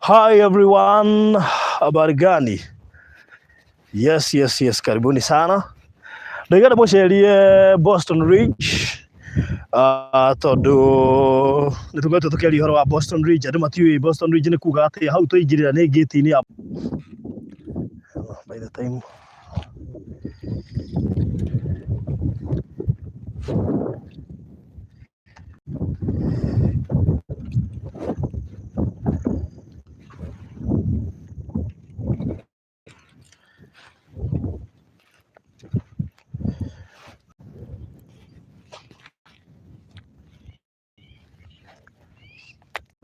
Hi everyone, habari gani? Yes, yes, yes, karibuni sana. Ndoiga ndĩmũcerie Boston Ridge tondu nĩ tũkoretwo tũkĩaria ũhoro wa Boston Ridge. Andũ matiũĩ Boston Ridge nĩ kuga atĩa. Hau twaingĩrĩra nĩ gate-inĩ ya by the time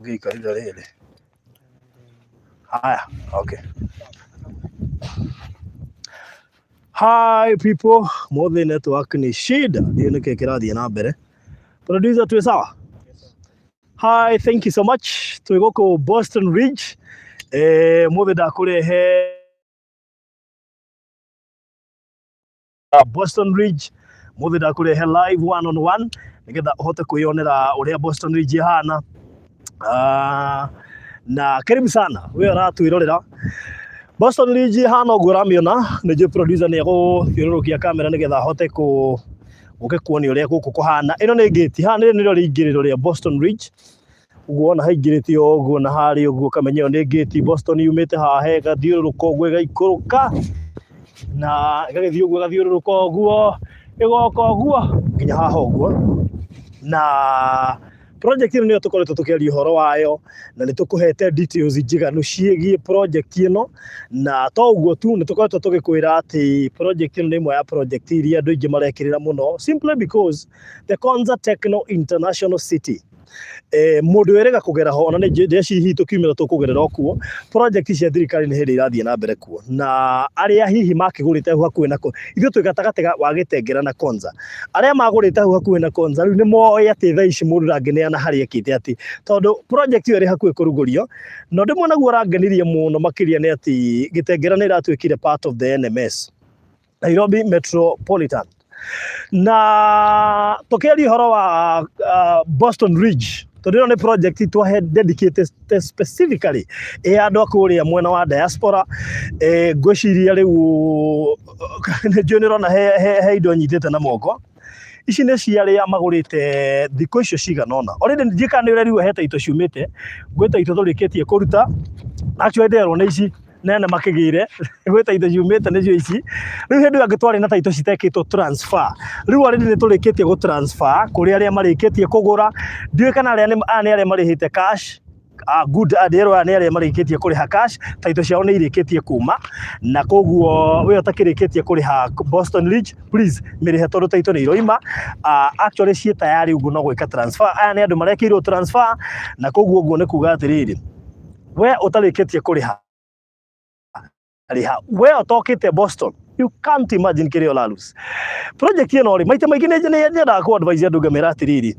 ngĩikarire rĩrĩ. Haya, okay. Hi people, mũthĩ network nĩ shida, ndiũĩ nĩkĩ kĩrathiĩ na mbere. Producer twĩ sawa? Hi, thank you so much. Twĩ gũkũ Boston Ridge. Mũthĩ ndakũrehe Boston Ridge. Mũthĩ ndakũrehe live one on one nĩgetha ũhote kwĩyonera ũrĩa Boston Ridge ĩhana. Na karibu sana we ũratwĩrorera. Boston Ridge ĩhana ũguo ũramĩona. Nĩ njũĩ producer nĩ egũthiũrũrũkia kamera nĩgetha ahote kũ ũke kuonia ũrĩa gũkũ kũhana. Ĩno nĩ gate, haha nĩrĩo rĩingĩrĩro rĩa Boston Ridge. Ũguo wona haingĩrĩte ũguo na harĩa ũguo ũkamenya ĩyo nĩ gate. Boston yumĩte haha ĩgathiũrũrũka ũguo ĩgaikũrũka na ĩgagĩthiĩ ũguo ĩgathiũrũrũka ũguo ĩgoka ũguo nginya haha ũguo. Na project ĩno nĩyo tũkoretwo tũkĩaria ũhoro wayo na nĩ tũkũhete details njiganu ciĩgiĩ project ĩno. Na to ũguo tu, nĩ tũkoretwo tũgĩkwĩra atĩ project ĩno nĩ ĩmwe ya project iria andũ aingĩ marekĩrĩra mũno simply because the Konza Techno International City, mũndũ wĩrĩga kũgera ho, ona nĩ ndĩreciria hihi tũkiumĩra tũkũgerera o kuo. Project cia thirikari nĩ hĩndĩ irathiĩ na mbere kuo, na arĩa hihi makĩgũrĩte hau hakuhĩ na ithuĩ twĩ gatagatĩ wa Gĩtengera na Konza, arĩa magũrĩte hau hakuhĩ na Konza rĩu nĩ moĩ atĩ thaa ici mũndũ ndangĩneana harĩa ekĩte atĩ tondũ project ĩyo ĩrĩ hakuhĩ kũrugũrio. Na ũndũ ũmwe naguo ũrangenirie mũno makĩria nĩ atĩ Gĩtengera nĩ ĩratuĩkire part of the NMS, Nairobi Metropolitan. Na tũkĩaria ũhoro wa Boston Ridge, tondũ ĩno nĩ project twahe dedicated specifically ĩ andũ a kũrĩa mwena wa diaspora. Ngwĩciria rĩu nĩ njũĩ nĩ ũrona he indo nyitĩte na moko. Ici nĩ cia arĩa magũrĩte thikũ icio cigana ũna. Already ndiũĩ kana nĩ ũrerirwo he taito ciumĩte, gwĩ taito tũrĩkĩtie kũruta. Actually nderwo nĩ ici nene makĩgĩre, gwĩ taito ciumĩte nĩcio ici. Rĩu hĩndĩ ĩyo ĩngĩ twarĩ na taito citekĩtwo transfer. Rĩu already nĩ tũrĩkĩtie gũ transfer kũrĩ arĩa marĩkĩtie kũgũra. Ndiũĩ kana arĩa aya nĩ arĩa marĩhĩte cash. Good, nderwo aya nĩ arĩa marĩkĩtie kũrĩha cash, taito ciao nĩ irĩkĩtie kuma, na koguo we ũtakĩrĩkĩtie kũrĩha Boston Ridge, please mĩrĩhe tondũ taito nĩ iroima. Actually ciĩ tayari ũguo no gwĩka transfer. Aya nĩ andũ marekĩirwo transfer, na koguo ũguo nĩ kuga atĩrĩrĩ, we ũtarĩkĩtie kũrĩha rĩha, we ũtokĩte Boston, you can't imagine kĩrĩa ũralose. Project ĩno rĩ, maita maingĩ nĩ nyendaga kũ advise andũ ngamera atĩrĩrĩ,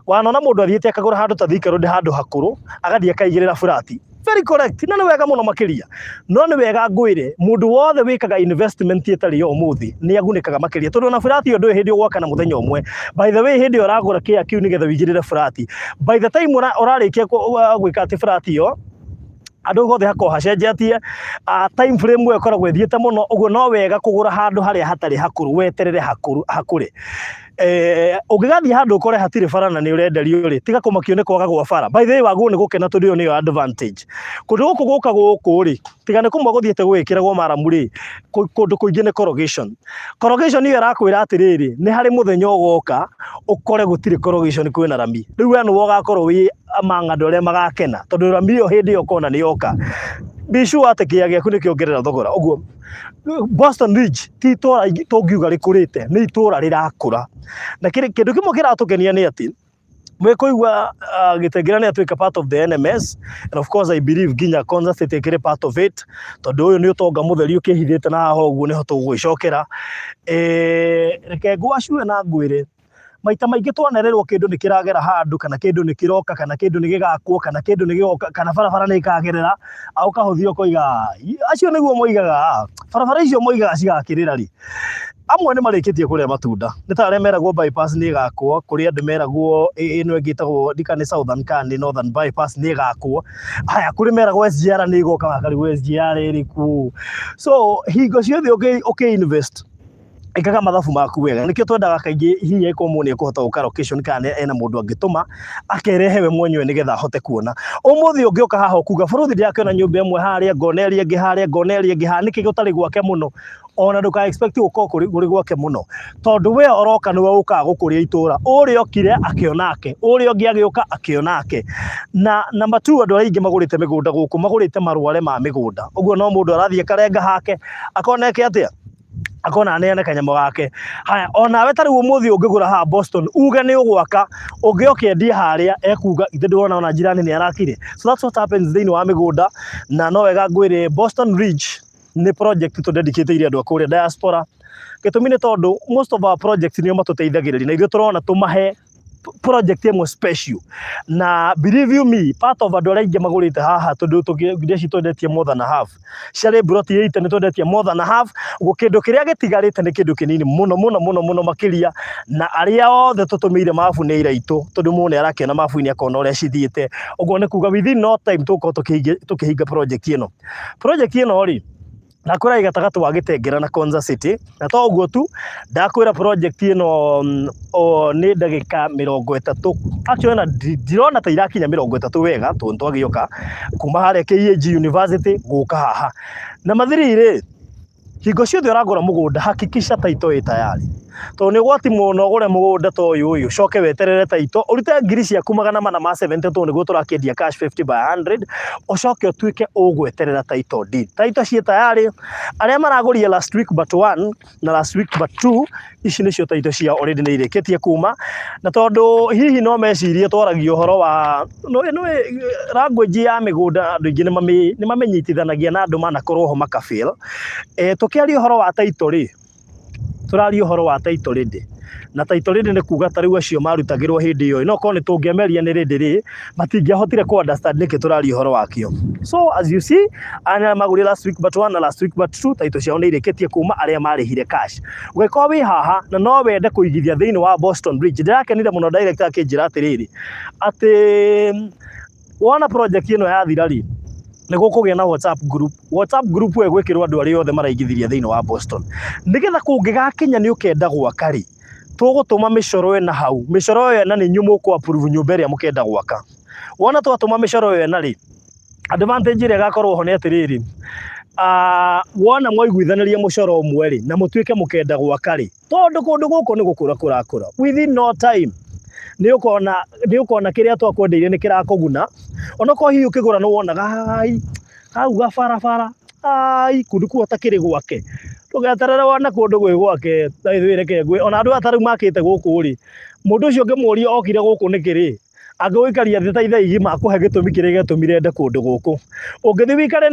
wanona mũndũ athiĩte akagũra handũ ta Thika Road handũ hakũrũ, agathiĩ akaigĩrĩra burati, very correct, na nĩ wega mũno makĩria. No nĩ wega ngwĩre, mũndũ wothe wĩkaga investment ĩtarĩ ya ũmũthĩ nĩ agunĩkaga makĩria, tondũ ona burati ĩyo ndũĩ hĩndĩ ũgwaka na mũthenya ũmwe. By the way, hĩndĩ ĩyo ũragũra kĩea kĩu nĩgetha ũigĩrĩre burati, by the time ũrarĩkia gwĩka atĩ burati ĩyo, andũ othe hakoragwo hacenjetie, time frame ĩyo ĩkoragwo ĩthiĩte mũno. Ũguo no wega kũgũra handũ harĩa hatarĩ hakũrũ, weterere hakũrũ hakũre. Ũngĩgathiĩ handũ ũkore hatirĩ bara na nĩ ũrenderio rĩ, tiga kũmakio nĩ kwaga gwa bara. By the way, wagwo nĩ gũkena tondũ ĩyo nĩyo advantage. Kũndũ gũkũ gũka gũkũ rĩ, tiga nĩ kũmwe gũthiĩte gũgĩkĩragwo maramu rĩ, kũndũ kũingĩ nĩ corrugation. Corrugation ĩyo ĩrakwĩra atĩrĩrĩ, nĩ harĩ mũthenya ũgoka ũkore gũtirĩ corrugation, kwĩna rami. Rĩu we nĩwe ũgakorwo wĩ among andũ arĩa magakena, tondũ rami ĩyo hĩndĩ ĩyo ũkona nĩ yoka. Be sure atĩ kĩea gĩaku nĩ kĩongerera thogora. Ũguo Boston Ridge ti itũra tũngiuga rĩkũrĩte, nĩ itũra rĩrakũra. Na kĩndũ kĩmwe kĩratũkenia nĩ atĩ mwĩkũigua Gĩtengera nĩ atuĩka part of the NMS, and of course I believe nginya Konza City ĩkĩrĩ part of it, tondũ ũyũ nĩ ũtonga mũtheri ũkĩhithĩte na haha ũguo nĩho tũgũgĩcokera. Reke ngwacue na ngwĩre Maita maingĩ twanererwo kĩndũ nĩ kĩragera handũ, kana kĩndũ nĩ kĩroka, kana kĩndũ nĩ gĩgakwo, kana kĩndũ nĩ gĩgoka, kana barabara nĩ ĩkagerera, ũkahũthia ũkoiga acio nĩguo moigaga, barabara icio moigaga cigakĩrĩra rĩ? Amwe nĩ marĩkĩtie kũrĩa matunda, nĩ ta arĩa meragwo bypass nĩ ĩgakwo, kũrĩ andũ meragwo ĩno ĩngĩ ĩtagwo ndika nĩ Southern kana nĩ Northern bypass nĩ ĩgakwo, haya kũrĩ meragwo SGR nĩ ĩgoka, makarigwo SGR ĩrĩkũ? So hingo ciothe ũkĩ invest ĩkaga mathabu maku wega. Nĩkĩo twendaga kaingĩ hihi angĩkorwo mũndũ nĩ ekũhota gũka location kana ena mũndũ angĩtũma akerehe we mwenyewe nĩgetha ahote kuona. Ũmũthĩ ũngĩũka haha ũkuga bũrũthi ndĩrakĩona nyũmba ĩmwe harĩa, ngona ĩrĩa ĩngĩ harĩa, ngona ĩrĩa ĩngĩ haha, nĩkĩ gũtarĩ gwake mũno? Ona ndũka expect gũkorwo kũrĩ gwake mũno, tondũ we oroka nĩwe ũkaga gũkũria itũra. Ũrĩa okire akĩona ake, ũrĩa ũngĩ agĩũka akĩona ake. Na number two, andũ arĩa aingĩ magũrĩte mĩgũnda gũkũ magũrĩte marware ma mĩgũnda. Ũguo no mũndũ arathiĩ akarenga hake, akona eke atĩa? Akona aneane kanyamũ gake. Haya, onawe ta rĩu ũmũthĩ ũngĩgũra haha Boston, uge nĩ ũgwaka, ũngĩ ũkĩendia harĩa, ekuga ithe ndĩrona ona jirani nĩ arakire. So that's what happens thĩinĩ wa mĩgũnda, na no wega ngwĩre Boston Ridge nĩ project tũ dedicate ire andũ a kũrĩa diaspora. Gĩtũmi nĩ tondũ most of our projects nĩo matũteithagĩrĩria, na ithuĩ tũrona tũmahe project ĩmwe special. Na believe you me, part of andũ arĩa aingĩ magũrĩte haha, tondũ iria ici twendetie more than a half, ciarĩ mburoti 80, nĩ twendetie more than a half. Ũguo kĩndũ kĩrĩa gĩtigarĩte nĩ kĩndũ kĩnini mũno mũno mũno mũno makĩria, na arĩa othe tũtũmĩire mabu nĩ aira aitũ, tondũ mũndũ nĩ arakĩona mabu-inĩ akona ũrĩa cithiĩte. Ũguo nĩ kuga within no time tũgũkorwo tũkĩhinga project ĩno. Project ĩno rĩ, ndakwĩra ĩ gatagatĩ wa Gĩtengera na Konza City, na to ũguo tu, ndakwĩra project ĩno nĩ ndagĩka 30, actually ona ndirona ta irakinya 30 wega, tondũ twagĩũka kuma harĩa KAG University gũka haha. Na mathiri rĩ, hingo ciothe ũragũra mũgũnda, hakikisha title ĩ tayari, tondũ nĩ ũgwati mũno ũgũre mũgũnda ta ũyũ ũyũ, ũcoke weterere title, ũrute ngiri ciaku 470, tondũ nĩguo tũrakĩendia cash 50 by 100, ũcoke ũtuĩke ũgweterera title deed. Title ciĩ tayari, arĩa maragũrire last week but one na last week but two, ici nĩcio title ciao already nĩ irĩkĩtie kuma. Na tondũ hihi no mecirie twaragia ũhoro wa nĩ language ya mĩgũnda, andũ aingĩ nĩ mamĩnyitithanagia na andũ manakorwo ho makafail. Tũkĩaria ũhoro wa title rĩ, tũraria ũhoro wa title ready. Na title ready nĩ kuga ta rĩu acio marutagĩrwo hĩndĩ ĩyo, no korwo nĩ tũngĩameria nĩ ready rĩ, matingĩahotire kũ understand nĩkĩ tũraria ũhoro wakĩo. So as you see, aya magũrire last week but one na last week but two, title ciao nĩ irĩkĩtie kuma, arĩa marĩhire cash. Ũngĩkorwo wĩ haha na no wende kũigithia thĩinĩ wa Boston Bridge, ndĩrakenire mũno director akĩnjĩra atĩrĩrĩ, atĩ wona project ĩno yathira rĩ, nĩ gũkũgĩa na WhatsApp group. WhatsApp group ĩyo ĩgwĩkĩrwo andũ arĩa othe maraigithirie thĩinĩ wa Boston, nĩgetha kũngĩgakinya nĩ ũkenda gwaka rĩ, tũgũtũma mĩcoro ĩna hau. Mĩcoro ĩyo ĩna nĩ inyuĩ mũkũ approve nyũmba ĩrĩa mũkenda gwaka. Wona twatũma mĩcoro ĩyo ĩna rĩ, advantage ĩrĩa ĩgakorwo ho nĩ atĩrĩrĩ, wona mwaiguithanĩria mũcoro ũmwe rĩ, na mũtuĩke mũkenda gwaka rĩ, tondũ kũndũ gũkũ nĩ gũkũra kũrakũra, within no time nĩ ũkona kĩrĩa twakwendeire nĩ kĩrakũguna. Onokorwo hihi ũkĩgũra nĩ wonaga ai hau gabarabara, ai kũndũ kũu hatakĩrĩ gwake, ndũgeterere wone kũndũ gwĩ gwake. Ta ithuĩ reke ngwĩ ona andũ aya ta rĩu makĩte gũkũ rĩ, mũndũ ũcio ũngĩmũria okire gũkũ nĩkĩ rĩ, angĩgũikaria thĩ ta ithaa igima akũhe gĩtũmi kĩrĩa gĩatũmire ende kũndũ gũkũ. Ũngĩthiĩ wĩikare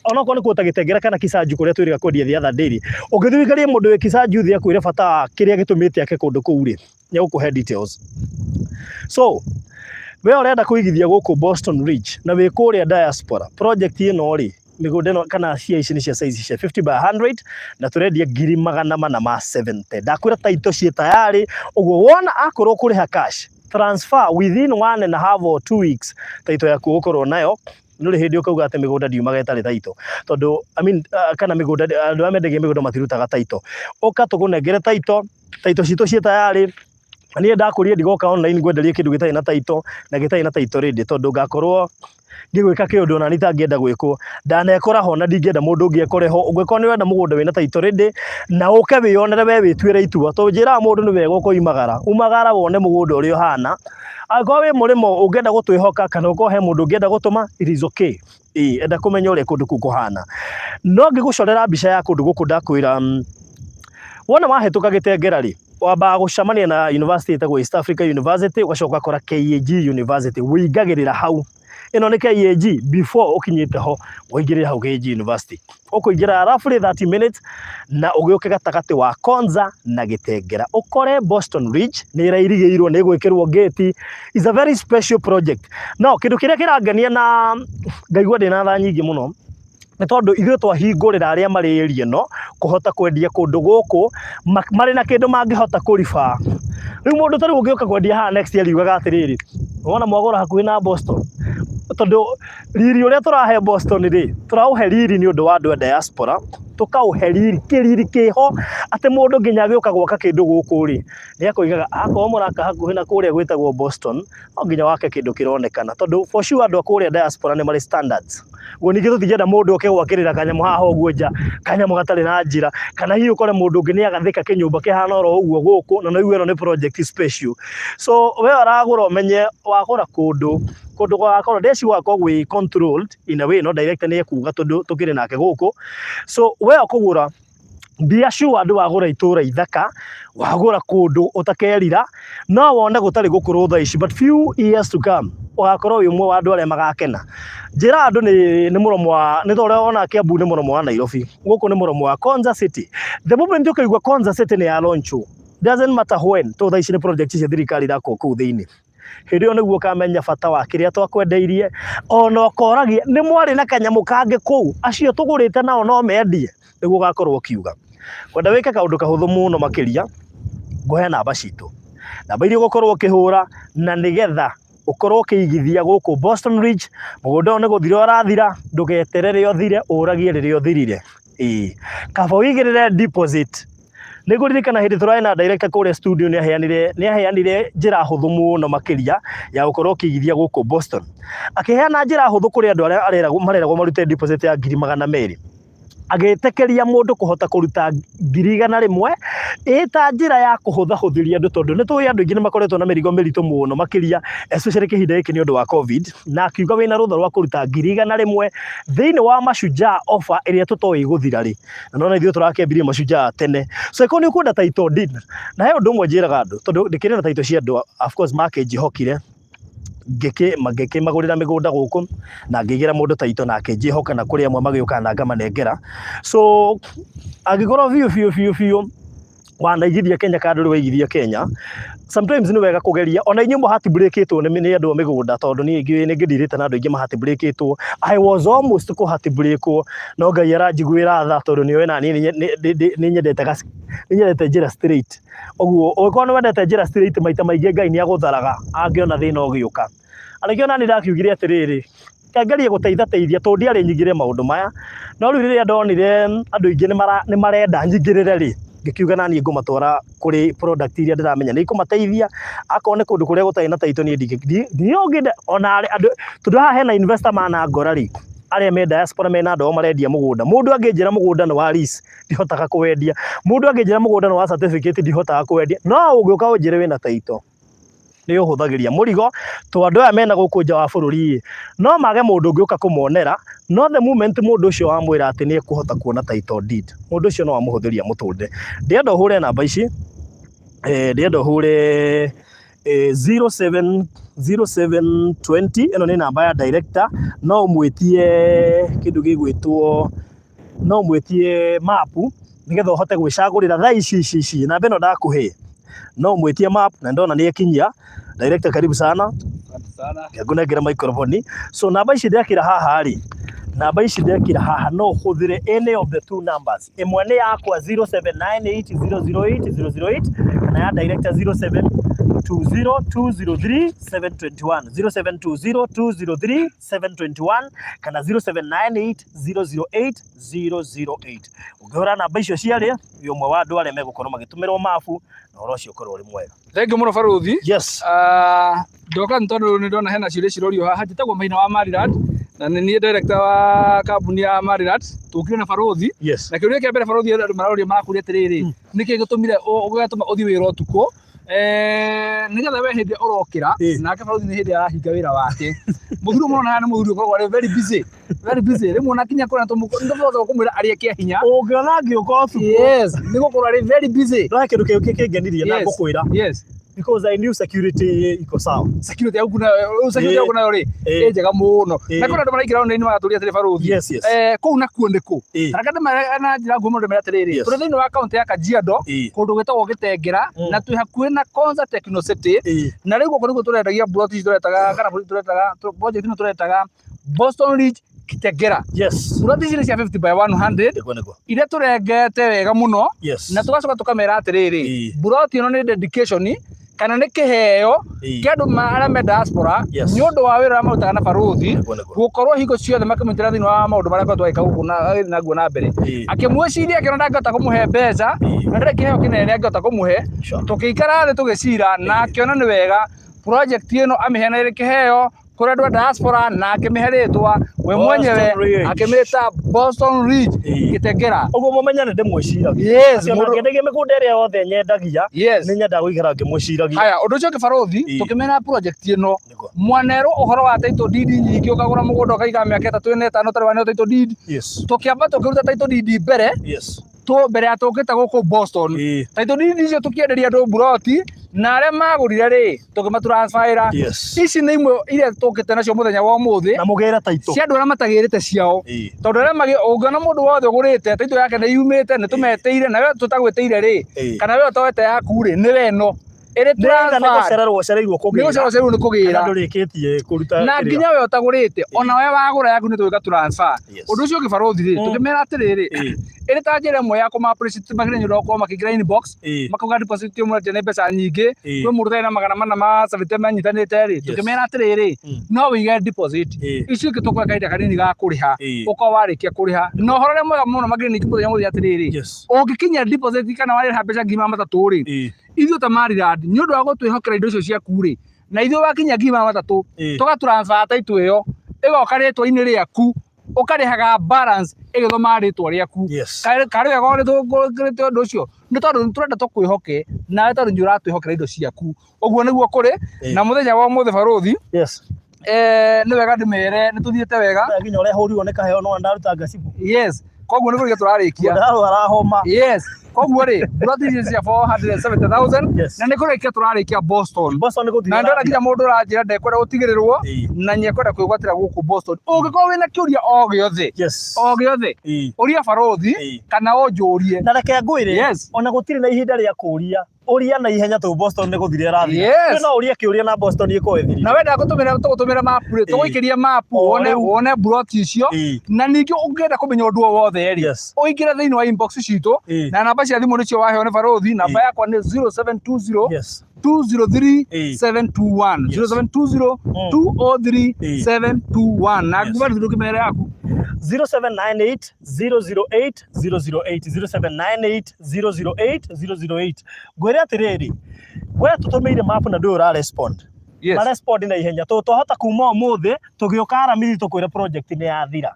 onokorwo nĩ kũndũ ta Gĩtengera kana Kisanju kũrĩa twĩrĩga kwendia the other day rĩ, ũngĩthiĩ wĩikarie mũndũ wĩ Kisanju thĩ akwĩre bata wa kĩrĩa gĩtũmĩte ake kũndũ kũu rĩ, nĩ egũkũhe details. So we ũrenda kũigithia gũkũ Boston Ridge na wĩ kũrĩa diaspora, project ĩno rĩ, mĩgũnda ĩno kana cia ici nĩ cia size cia 50 by 100, na tũrendia ngiri 470. Ndakwĩra title ciĩ tayari. Ũguo wona akorwo kũrĩha cash, transfer within 1.5 or 2 weeks, title yaku ũgũkorwo nayo. Nũrĩ hĩndĩ ũkauga atĩ mĩgũnda ndiumaga ĩtarĩ title, tondũ I mean, kana mĩgũnda, andũ arĩa mendagia mĩgũnda matirutaga title. Ũka tũkũnengere title, title citũ ciĩ tayari. Niĩ ndakũria ndigoka online ngwenderie kĩndũ gĩtarĩ na title na gĩtarĩ na title ready, tondũ ngakorwo ngĩgwĩka kĩũndũ ona niĩ itangĩenda gwĩkwo. Ndanekora ho na ndingĩenda mũndũ ũngĩ ekore ho. Ũngĩkorwo nĩ ũrenda mũgũnda wĩna title ready na ũke wĩyonere we wĩtuĩre itua, tondũ njĩraga mũndũ nĩ wega ũkoimagara, umagara wone mũgũnda ũrĩa ũhana. Angĩkorwo wĩ mũrĩmo ũngĩenda gũtwĩhoka, kana ũkorwo he mũndũ ũngĩenda gũtũma, it is okay. Ĩĩ, enda kũmenya ũrĩa kũndũ kũu kũhana. No ngĩgũcorera mbica ya kũndũ gũkũ, ndakwĩra wona wahĩtũka Gĩtengera rĩ, wambaga gũcemania na university ĩtagwo East Africa University, ũgacoka ũgakora KAG University, wĩingagĩrĩra hau. Ĩno nĩ KAG before ũkinyĩte ho ũingĩrĩre hau KAG University. Ũkũingĩra roughly 30 minutes na ũgĩũke gatagatĩ wa Konza na Gĩtengera. Ũkore Boston Ridge nĩ ĩrairigĩirwo nĩ ĩgwĩkĩrwo gate. Is a very special project. No kĩndũ kĩrĩa kĩrangenia na ngaigua ndĩna tha nyingĩ mũno nĩ tondũ ithuĩ twahingũrĩra arĩa marĩ area ĩno kũhota kwendia kũndũ gũkũ marĩ na kĩndũ mangĩhota kũriba. Rĩu mũndũ ta rĩu ũngĩũka kwendia haha next year riugaga atĩrĩrĩ, wona mwagũra hakuhĩ na Boston, tondũ riri ũrĩa tũrahe Boston rĩ, tũraũhe riri nĩ ũndũ wa andũ a diaspora, tũkaũhe riri, kĩriri kĩho atĩ mũndũ nginya agĩũka gwaka kĩndũ gũkũ rĩ, nĩ akoigaga akorwo mũraka hakuhĩ na kũrĩa gwĩtagwo Boston, no nginya wake kĩndũ kĩronekana tondũ for sure andũ a kũrĩa diaspora nĩ marĩ standards. Guo ningĩ tũtingĩenda mũndũ oke gwakĩrĩra kanyamũ haha ũguo nja, kanyamũ gatarĩ na njĩra, kana hihi ũkore mũndũ ũngĩ nĩ agathĩka kĩnyũmba kĩhana oro ũguo gũkũ na no igue ĩno nĩ project special. So we ũragũra ũmenye wagũra kũndũ, kũndũ gũgakorwo ndeci gũgakorwo gwĩ controlled in a way, no director nĩ ekuga tondũ tũkĩrĩ nake gũkũ. So we ũkũgũra be assured wagũra itũra ithaka, wagũra kũndũ ũtakerira, no wone gũtarĩ gũkũrũ thaa ici but few years to come ũgakorwo wĩ ũmwe wa andũ arĩa magakena. Njĩra andũ nĩ mũromo wa, nĩ ta ũrĩa wona Kiambu nĩ mũromo wa Nairobi, gũkũ nĩ mũromo wa Konza City. The moment ũkaigua Konza City nĩ ya launch doesn't matter when, tondũ thaa ici nĩ project cia thirikari irakwo kũu thĩinĩ. Hĩndĩ ĩyo nĩguo ũkamenya bata wa kĩrĩa twakwendeirie, ona ũkoragia nĩ mwarĩ na kanyamũ kangĩ kũu, acio tũgũrĩte nao no mendie, nĩguo ũgakorwo ũkiuga. Ngwenda wĩke kaũndũ kahũthũ mũno makĩria, ngũhe namba citũ. Namba iria ũgũkorwo ũkĩhũra na nĩgetha ũkorwo ũkĩigithia gũkũ Boston Ridge, mũgũnda ũyũ nĩ gũthira ũrathira, ndũgeterere ũthire, ũragie rĩrĩa ũthirire. Ĩĩ, kaba ũigĩrĩre deposit. Nĩ ngũririkana hĩndĩ tũrarĩ na director kũrĩa studio nĩ aheanire njĩra hũthũ mũno makĩria ya gũkorwo ũkĩigithia gũkũ Boston. Akĩheana njĩra hũthũ kũrĩ andũ arĩa mareragwo marute deposit ya 200,000. Agĩtĩkĩria mũndũ kũhota kũruta 100,000 ĩta njĩra ya kũhũthahũthĩria andũ tondũ nĩ tũĩ andũ aingĩ nĩ makoretwo na mĩrigo mĩritũ mũno makĩria especially kĩhinda gĩkĩ nĩ ũndũ wa COVID, na akiuga wĩna rũtha rwa kũruta 100,000 thĩinĩ wa Mashujaa offer ĩrĩa tũtoĩ ĩgũthira rĩ. Na nĩwona ithuĩ tũrakĩambirie Mashujaa tene. So angĩkorwo nĩ ũkwenda title deed, na he ũndũ ũmwe njĩraga andũ tondũ ndĩkĩrĩ na title cia andũ of course makĩnjĩhokire ngĩkĩmagũrĩra mĩgũnda gũkũ na ngĩigĩra mũndũ title na akĩnjĩhoka na kũrĩ amwe magĩũkaga na ngamanengera. So angĩkorwo biũ biũ biũ biũ wanaigithia Kenya kana ndũrĩ waigithia Kenya, sometimes nĩ wega kũgeria ona inyuĩ mũhatibũrĩkĩtwo nĩ andũ a mĩgũnda tondũ niĩ nĩ ngĩndirĩte na andũ aingĩ mahatibũrĩkĩtwo. I was almost kũhatibũrĩkwo no Ngai aranjiguĩra tha tondũ nĩ oĩ naniĩ nĩ nyendete njĩra straight. Ũguo ũngĩkorwo nĩ wendete njĩra straight maita maingĩ Ngai nĩ agũtharaga angĩona thĩna ũgĩũka. Na nĩkĩo naniĩ ndakiugire atĩrĩrĩ, reke ngerie gũteithateithia tondũ ndiarĩ nyingĩre maũndũ maya, no rĩu rĩrĩa ndonire andũ aingĩ nĩ marenda nyingĩrĩre rĩ, ngĩkiuga naniĩ ngũmatwara kũrĩ product iria ndĩramenya nĩ ikũmateithia, akorwo nĩ kũndũ kũrĩa gũtarĩ na title niĩ ndingĩ ona andũ tondũ haha hena investor manangora rĩ, arĩa me diaspora mena andũ ao marendia mũgũnda, mũndũ angĩnjĩra mũgũnda nĩ wa lease ndihotaga kũwendia, mũndũ angĩnjĩra mũgũnda nĩ wa certificate ndihotaga kũwendia, no ũngĩũka ũnjĩre wĩna title nĩ ũhũthagĩria mũrigo to andũ aya mena gũkũ nja wa bũrũri ĩ, no mage mũndũ ũngĩũka kũmonera, no the moment mũndũ ũcio wamwĩra atĩ nĩ ekũhota kuona title deed, mũndũ ũcio no amũhũthĩria mũtũrĩre. Ndĩrenda ũhũre namba ici, ndĩrenda ũhũre 07 0720, ĩno nĩ namba ya director, no ũmwĩtie kĩndũ gĩgwĩtwo, no ũmwĩtie map nĩgetha ũhote gwĩcagũrĩra thaa ici ici ici namba ĩno ndakũhe, no ũmwĩtie map na ndona nĩ ekinyia. Director karibu sana. Asante sana. Ngũnengere microphone. So namba ici ndekĩra haha rĩ, namba ici ndekĩra haha no ũhũthĩre any of the two numbers. Ĩmwe nĩ yakwa 0798008008 kana ya director 0720203721, 0720203721 kana 0798008008. Ũngĩhũra namba icio cierĩ, wĩ ũmwe wa andũ arĩa megũkorwo magĩtũmĩrwo mabu na ũhoro ũcio ũkorwo ũrĩ mwega. Thank you mũno baruthi. Yes. Ndoka nĩ tondũ nĩ ndona hena ciũria cirorio haha. Njĩtagwo Maina wa Marirat na nĩ niĩ director wa kambuni ya Marirat. Tũkire na baruthi. Yes. Na kĩũria kĩa mbere baruthi andũ maroria makũria atĩrĩrĩ, nĩkĩ gĩtũmire gĩgatũma ũthiĩ wĩra ũtukũ? Nĩgetha we hĩndĩ ũrokĩra nake baruthi nĩ hĩndĩ arahinga wĩra wake. Mũthuri ũmwe ũrona haha nĩ mũthuri ũkoragwo arĩ very busy. Very busy. Rĩmwe ona kinya kũrĩa nĩtũhotaga kũmwĩra arĩe kĩa hinya. Ũngĩona ngĩũka ũtukũ. Yes, nĩ gũkorwo arĩ very busy. No he kĩndũ kĩngĩ kĩngenirie na ngũkwĩra. Yes. Because I knew security iko sawa. Security yaku nayo, security yaku nayo rĩ ĩ njega mũno. Na kwĩna andũ maraingĩra online magatũria atĩrĩ, barũthi, kũu nakuo nĩ kũ? Reke ndĩmere na njĩra nguhĩ mũno, ndĩmere atĩrĩrĩ, tũrĩ thĩinĩ wa kaũntĩ ya Kajiado, kũndũ gwĩtagwo Gĩtengera, na twĩ hakuhĩ na Konza Techno City. Na rĩu gũkũ nĩkuo tũrendagia plot ici tũretaga, kana tũretaga project ĩno tũretaga Boston Ridge Kitengera. Plot ici nĩ cia 50 by 100 Nĩguo nĩguo. Iria tũrengete wega mũno, na tũgacoka tũkamera atĩrĩrĩ, mburoti ĩno nĩ dedication kana nĩ kĩheo kĩa andũ arĩa me diaspora nĩ ũndũ wa wĩra ũrĩa marutaga na barũthi, Nĩguo nĩguo. Gũkorwo hingo ciothe makĩmũnyitĩra thĩinĩ wa maũndũ marĩa akoretwo agĩka gũkũ na agĩthiĩ naguo na mbere. Akĩmwĩciria, akĩona ndangĩhota kũmũhe mbeca na ndarĩ kĩheo kĩnene angĩhota kũmũhe. Tũkĩikara thĩ tũgĩcira na akĩona nĩ wega project ĩno amĩheane ĩrĩ kĩheo kũrĩ andũ a diaspora, na akĩmĩhe rĩtwa we mwenyewe. Boston Ridge. Akĩmĩta Boston Ridge Gĩtengera. Ũguo mũmenye nĩ ndĩmwĩciragia. Atĩ ona ngĩendagia mĩgũnda ĩrĩa yothe nyendagia, nĩ nyendaga gũikara ngĩmwĩciragia. Haya, ũndũ ũcio ũngĩ, barũthi, tũkĩmena project ĩno, mwanerwo ũhoro wa title deed nyingĩ, ũkagũra mũgũnda ũkaiga mĩaka 3, 4, 5 ũtarĩ waneo title deed. Tũkĩamba tũkĩruta title deed mbere mbere ya tũkĩte gũkũ Boston. Title deed icio tũkĩenderia andũ mburoti, na arĩa magũrire rĩ, tũkĩmatransferĩra. Ici nĩ imwe iria tũkĩte nacio mũthenya wa ũmũthĩ Na mũgĩre title. Cia andũ arĩa matagĩrĩte ciao, tondũ arĩa ũngĩona mũndũ wothe ũgũrĩte, title yake nĩ yumĩte, nĩ tũmetĩire. Na we tũtagwĩtĩire rĩ, kana we ũtoete yaku rĩ, nĩ we ĩno ĩrĩ Nĩ either nĩ transferred. Gũcererwo ũcereirwo Nĩ kũgĩra gũcererwo ũcereirwo nĩ kana kũgĩra, ndũrĩkĩtie kũruta na kĩrĩa. Nginya we ũtagũrĩte, ona we wagũra yaku nĩ tũgĩka transfer. Ũndũ ũcio ũngĩ, barũthi rĩ, tũkĩmera atĩrĩrĩ, ĩrĩ ta njĩra ĩmwe ya kũma appreciate makĩria nĩ ũndũ wa gũkorwo makĩingĩra inbox, makauga deposit ĩmwe nĩ mbeca nyingĩ, kwĩ mũndũ ũtarĩ na 470 manyitanĩte rĩ, tũkĩmera atĩrĩrĩ, no wĩige deposit, icio ingĩ tũkũhe kahinda kanini ga kũrĩha, ũkorwo warĩkia kũrĩha. Na ũhoro ũrĩa mwega mũno makĩria ningĩ mũthenya mũthenya atĩrĩrĩ, ũngĩkinyia deposit kana warĩha mbeca 300,000 rĩ, ithuĩ ta Maryland, nĩ ũndũ wa gũtwĩhokera indo icio ciaku rĩ, na ithuĩ wakinyia 300,000, tũga transfer title ĩyo, ĩgoka rĩtwa-inĩ rĩaku, ũkarĩhaga balance ĩgĩthomaga rĩtwa rĩaku. Karĩ wega ũrĩte ũndũ ũcio nĩ tondũ nĩ tũrenda tũkwĩhoke nawe, tondũ nĩ ũratwĩhokera indo ciaku. Ũguo nĩguo kũrĩ. Na mũthenya wa ũmũthĩ, barũthi, nĩ wega ndĩmere nĩ tũthiĩte wega. Nginya ũrĩa hũrirwo nĩ kaheo no ndaruta ngacibũ. Yes, koguo nĩ kũrĩkia tũrarĩkia. Ndarwara homa. Yes, koguo rĩ, plot ici cia 470,000, na nĩ kũrĩkia tũrarĩkia Boston. Boston nĩ gũthiĩ. Na ndona nginya mũndũ ũranjĩra ndekwenda gũtigĩrĩrwo na nĩekwenda kwĩgwatĩra gũkũ Boston. Ũngĩkorwo wĩna kĩũria o gĩothe, o gĩothe, ũria barũthi kana ũnjũrie. Na reke ngwĩre, ona gũtirĩ na ihinda rĩa kũria, ũria na ihenya tondũ Boston nĩ gũthira ĩrathira. We no ũrie kĩũria na Boston ĩkorwo ĩthirire. Na wenda gũtũmĩra, tũgũtũmĩra mapu rĩ, tũgũikĩria mapu O wone rĩu. Wone plot icio. Na ningĩ ũngĩenda kũmenya ũndũ o wothe rĩ, ũingĩre thĩinĩ wa inbox citũ, na namba cia thimũ nĩcio waheo nĩ barũthi. Namba yakwa nĩ 0720 203 721, 0720 203 721. Na nguga ndũkĩmere yaku. 0798 008 008, 0798 008 008. Ngwĩre atĩrĩrĩ, we tũtũmĩire mapu na ndũĩ ũra respond, marespond na ihenya tondũ twahota kuma ũmũthĩ tũgĩũka aramithi tũkwĩre project nĩ yathira.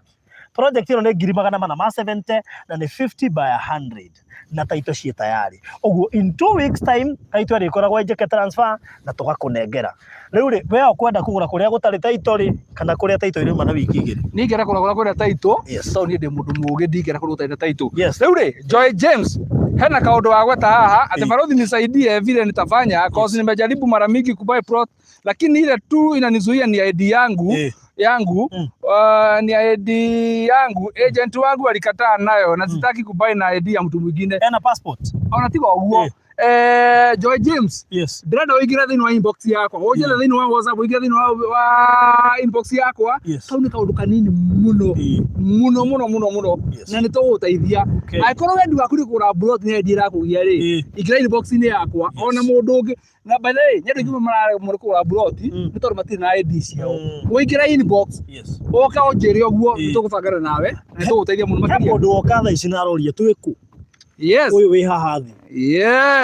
Project ĩno nĩ 470,000 na nĩ 50 by 100 na title ciĩ tayari. Ũguo in 2 weeks time title ĩrĩkoragwo ĩnjĩke transfer na tũgakũnengera. Rĩu rĩ, we ũkwenda kũgũra kũrĩa gũtarĩ title rĩ, kana kũrĩa title ĩrĩuma na wiki 2? Niĩ ingĩenda kũgũra kũrĩa title, tondũ niĩ ndĩ mũndũ mũũgĩ, ndingĩenda kũrĩa gũtarĩ na title. Rĩu rĩ, Joy James hena kaũndũ wagweta haha atĩ, "Balothi, nisaidie vile nitafanya, cause nimejaribu mara mingi kubuy plot, lakini ile tu inanizuia ni ID yangu yangu ni ID yangu. Agent wangu alikataa nayo na sitaki kubuy na ID ya mtu mwingine." Ena passport? Ona tiga ũguo, Joy James, ndĩrenda ũingĩre thĩinĩ wa inbox yakwa, ũnjĩre thĩinĩ wa WhatsApp, ũingĩre thĩinĩ wa inbox yakwa. Kau nĩ kaũndũ kanini mũno mũno mũno mũno mũno, na nĩ tũgũgũteithia. Angĩkorwo wendi waku nĩ kũgũra plot nĩ ID ĩrakũgia rĩ, ingĩra inbox-inĩ yakwa. Ona mũndũ ũngĩ, na by the way, nĩ andũ aingĩ mararemwo nĩ kũgũra plot nĩ tondũ matirĩ na ID ciao. Ũingĩre inbox, ũke ũnjĩre ũguo, nĩ tũgũbangana nawe na nĩ tũgũteithia mũno He makĩria. Mũndũ woka thaa ici na aroria twĩ kũ. Ũyũ wĩ haha thĩ,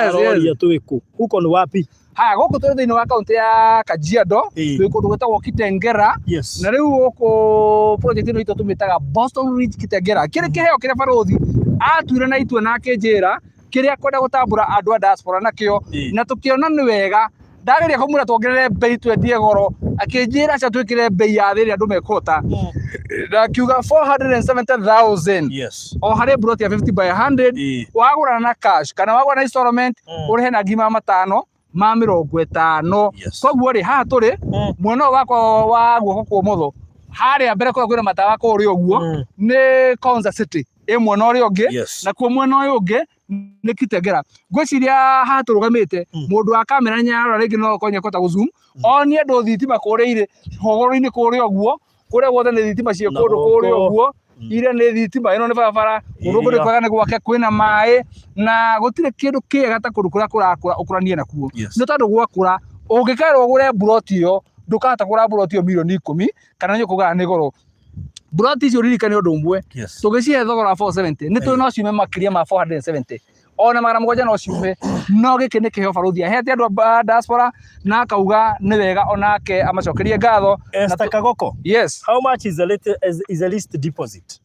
aroria twĩ kũ, huko ni wapi? Haya, gũkũ tũrĩ thĩinĩ wa kaũntĩ ya Kajiado, twĩ kũndũ gwĩtagwo Kitengera, na rĩu gũkũ project ĩno itũ tũmĩtaga Boston Ridge Kitengera, kĩrĩ kĩheo kĩrĩa barũthi atuire na itua na akĩnjĩra kĩrĩa kwenda gũtambũra andũ a diaspora nakĩo. Na tũkĩona nĩ wega, ndageria kũmwĩra tuongerere mbei twendie goro, akĩnjĩra aca twĩkĩre mbei ya thĩ ĩrĩa andũ mekũhota, na akiuga 470,000 o harĩ plot ya 50 by 100. Wagũra na cash kana wagũra na installment, ũrĩhe na 500,000. ma 50. Yes. Koguo rĩ, haha tũrĩ mwena ũyũ wakwa wa guoko kwa ũmotho, harĩa mbere kũrĩa kwĩna matawa kũrĩa ũguo, nĩ Konza City ĩ mwena ũrĩa ũngĩ, nakuo mwena ũyũ ũngĩ nĩ Kitengela. Ngwĩciria haha tũrũgamĩte, mũndũ wa kamera nĩ arora rĩngĩ no akorwo nĩekũhota gũ zoom onie andũ thitima kũrĩa irĩ hũgũrũrũ-inĩ kũrĩa ũguo, kũrĩa guothe nĩ thitima ciĩ Na kũndũ kũrĩa gũkũ. ũguo. Iria nĩ thitima, ĩno nĩ barabara, kũndũ gũkũ nĩ kwega, nĩ gwake, kwĩna maĩ, na gũtirĩ kĩndũ kĩega ta kũndũ kũrĩa kũrakũra ũkũranie nakuo. Nĩ tondũ gwakũra, ũngĩkerwo ũgũre mburoti ĩyo, ndũkahota kũgũra mburoti ĩyo mirioni 10, kana nĩ ũkũgũra nĩ goro. Mburoti icio, ũririkane ũndũ ũmwe, tũgĩcihe thogora wa 470, nĩ tũĩ no ciume makĩria ma 470, ona 700 no ciume, no gĩkĩ nĩ kĩheo barũthi ahete andũ a diaspora, na akauga nĩ wega onake amacokerie ngatho. Na Esther Kagoko. Yes. How much is the least deposit?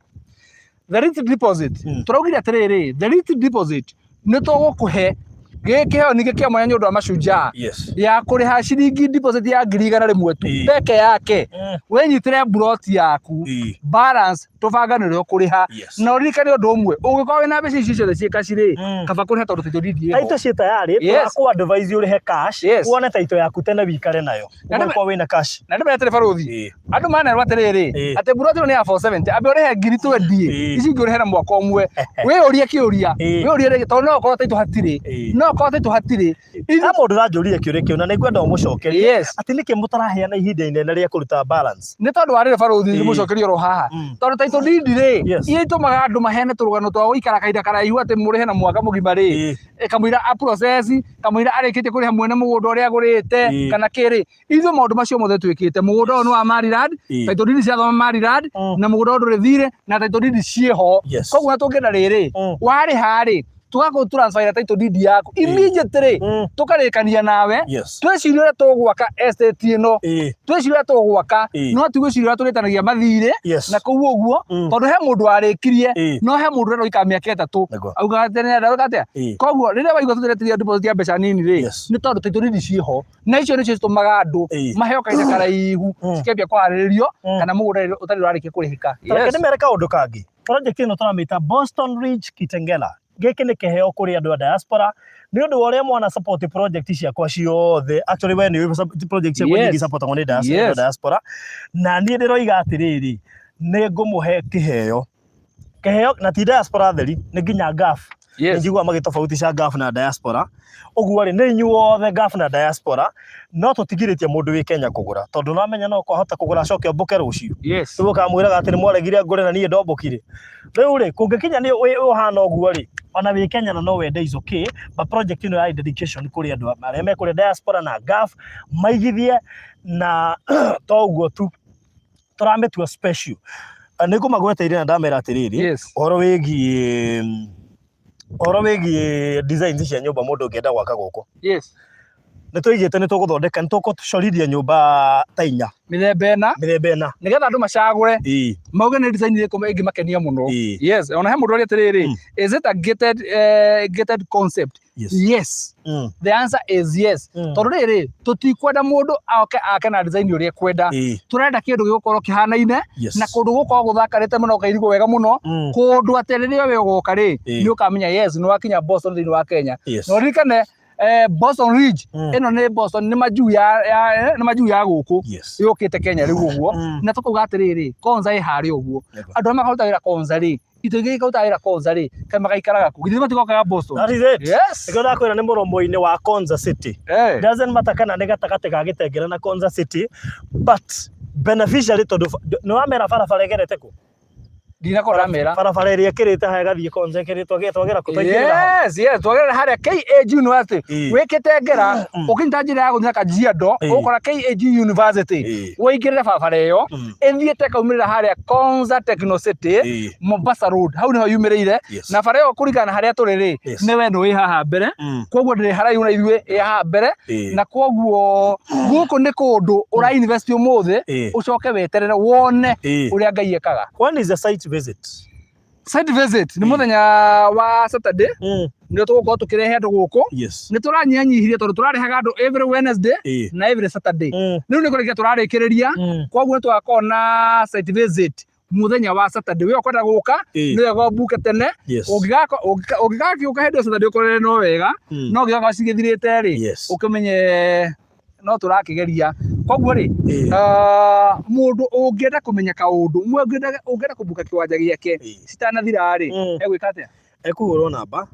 The least deposit, tũraugire atĩrĩrĩ, the least deposit nĩ tũgũkũhe gĩkĩheo ningĩ kĩa mwanya nĩ ũndũ wa mashujaa, ya kũrĩha ciringi deposit ya 100,000 tu peke yake, wĩnyitĩre mburoti yaku, balance tũbangane ũrĩa ũkũrĩha. Na ũririkane ũndũ ũmwe, ũngĩkorwo wĩna mbeca icio ciothe ciĩ cash rĩ, kaba kũrĩha, tondũ title deed ĩho. Title ciĩ tayari. Tũrakũ advise ũrĩhe cash, wone title yaku tene, wikare nayo. Ũgũkorwo wĩna cash. Na ndĩmere atĩrĩ, barũthi, andũ manerwo atĩrĩrĩ, atĩ mburoti ĩno nĩ ya 470, ambe ũrĩhe 20,000, ici ingĩ ũrĩhe na mwaka ũmwe. Wĩyũrie kĩũria, wĩyũrie rĩngĩ, tondũ no ũkorwo title hatirĩ, no ũkorwo title hatirĩ. Ha mũndũ ũranjũria kĩũria kĩu na nĩ ngwenda ũmũcokerie, atĩ nĩkĩ mũtaraheana ihinda inene rĩa kũruta balance? Nĩ tondũ wa rĩrĩ, barũthi, ndĩmũcokerie oro haha, tondũ title deed rĩ, iria itũmaga andũ maheane tũrũgano twa gũikara kahinda karaihu atĩ mũrĩhe na mwaka mũgima rĩ, kamũira a process, kamũira arĩkĩtie kũrĩha mwene mũgũnda ũrĩa agũrĩte, kana kĩrĩ. Ithuĩ maũndũ macio mothe twĩkĩte, mũgũnda ũyũ nĩ wa Maryland, title deed ciathoma Maryland, na mũgũnda ũyũ ndũrĩ thirĩ, na title deed ciĩho. Koguo na tũngĩenda rĩrĩ, warĩha rĩ, tũgakũ transfer title deed yaku immediately, tũkarĩkania nawe, twĩcirie ũrĩa tũgwaka estate ĩno, twĩcirie ũrĩa tũgwaka, no ti gwĩciria ũrĩa tũrĩtanagia mathirĩ na kũu ũguo, tondũ he mũndũ warĩkirie, no he mũndũ ũrenda gũikara mĩaka 3, augaga atĩ nĩarenda gwĩka atĩa. Koguo rĩrĩa waigua tũtĩretiria deposit ya mbeca nini rĩ, nĩ tondũ title deed ciĩho, na icio nĩcio citũmaga andũ maheo kahinda karaihu, cikĩambia kũharĩrĩrio, kana mũgũnda ũtarĩ ũrarĩkia kũrĩhĩka. Reke ndĩmere kaũndũ kangĩ. Project ĩno tũramĩta Boston Ridge Kitengela. Gĩkĩ nĩ kĩheo kũrĩ andũ a diaspora nĩ ũndũ wa ũrĩa mwana support project ciakwa ciothe. Actually, we nĩ ũĩ project ciakwa nyingĩ supportagwo nĩ diaspora, diaspora. Na niĩ ndĩroiga atĩrĩrĩ, nĩ ngũmũhe kĩheo. Kĩheo na ti diaspora theri, nĩ nginya Gulf. Nĩ njiguaga magĩtofautisha Gulf na diaspora. Ũguo rĩ, nĩ inyuothe Gulf na diaspora, no tũtigirĩtie mũndũ wĩ Kenya kũgũra, tondũ no amenya no kwahota kũgũra acoke ombũke rũciũ. Rĩu ũkamwĩraga atĩ nĩ mwaregire ngũre na niĩ ndombũkire. Rĩu rĩ, kũngĩkinya nĩ ũhana ũguo rĩ, ona wĩ Kenya na no wende is okay, but project ĩno yarĩ dedication kũrĩ andũ arĩa me kũrĩa diaspora na Gulf maigithie, na to ũguo tu, tũramĩtua special. Nĩ ngũmagweteire na ndamera atĩrĩrĩ, ũhoro wĩgiĩ designs cia nyũmba mũndũ ũngĩenda gwaka gũkũ. Nĩ tũigĩte nĩ tũgũthondeka, nĩ tũgũcorithia nyũmba ta inya. Mĩthemba ĩna. Mĩthemba ĩna. Nĩgetha andũ macagũre, mauge nĩ design ĩrĩkũ ĩngĩmakenia mũno. Yes, ona he mũndũ aria atĩrĩrĩ, is it a gated concept? Yes. Yes. The answer is yes, tondũ rĩrĩ, tũtikwenda mũndũ oke ake na design ũrĩa ekwenda. Tũrenda kĩndũ gĩgũkorwo kĩhanaine, na kũndũ gũkorwo gũthakarĩte mũno, ũkairigwo wega mũno, kũndũ atĩ rĩrĩa we ũgoka rĩ, nĩ ũkamenya yes, nĩ wakinya Boston thĩinĩ wa Kenya. Na ũririkane, Boston Ridge, ĩno nĩ Boston, nĩ majuu ya nĩ majuu ya gũkũ yũkĩte Kenya rĩu ũguo. Na tũkauga atĩrĩrĩ, Konza ĩ harĩa ũguo, andũ arĩa makaruta wĩra Konza rĩ, itũ ingĩ ikaruta wĩra Konza rĩ, kaĩ magaikaraga kũ? Githĩ matigokaga Boston? That is it. Yes. Nĩkĩo ndakwĩra nĩ mũromo-inĩ wa Konza City. Doesn't matter kana nĩ gatagatĩ ga Gĩtengera na Konza City, but beneficiary, tondũ nĩ wamera barabara ĩgerete kũ? Ndinakorwo ndamera. Barabara ĩrĩa ĩkĩrĩte haha ĩgathiĩ Konza ĩkĩrĩtwo twagĩra kũ? Twaingĩrĩra hau. Yes, twagerera harĩa KAG University. Wĩkĩte ngera, ũkĩnyita njĩra ya gũthiĩ na Kajiado, ũgũkora KAG University. Wĩingĩrĩre barabara ĩyo, ĩthiĩte ĩkaumĩrĩra harĩa Konza Techno City, Mombasa Road. Hau nĩho yumĩrĩire. Na bara ĩyo, kũringana na harĩa tũrĩ rĩ, nĩ we wĩ haha mbere. Koguo ndĩrĩ haraihu na ithuĩ, ĩ haha mbere. Na koguo gũkũ nĩ kũndũ ũra invest ũmũthĩ, ũcoke weterere wone ũrĩa Ngai ekaga. When is the site visit? Site visit nĩ mũthenya wa Saturday, nĩo tũgũkorwo tũkĩrehe andũ gũkũ. Nĩ tũranyihanyihirie tondũ tũrarehaga andũ every Wednesday na every Saturday. Rĩu nĩ kũrĩkia tũrarĩkĩrĩria, koguo nĩ tũgakorwo na site visit. Mũthenya wa Saturday we ũkwenda gũka, nĩ wega ũmbuke tene. Ũngĩgakĩũka hĩndĩ ĩyo Saturday ũkorere no wega, no ũngĩgakorwo cigĩthirĩte rĩ, ũkĩmenye no tũrakĩgeria. Koguo rĩ, mũndũ ũngĩenda kũmenya kaũndũ, ũngĩenda kũmbuka kĩwanja gĩake citanathira rĩ, egwĩka atĩa? Ekũhũrwo namba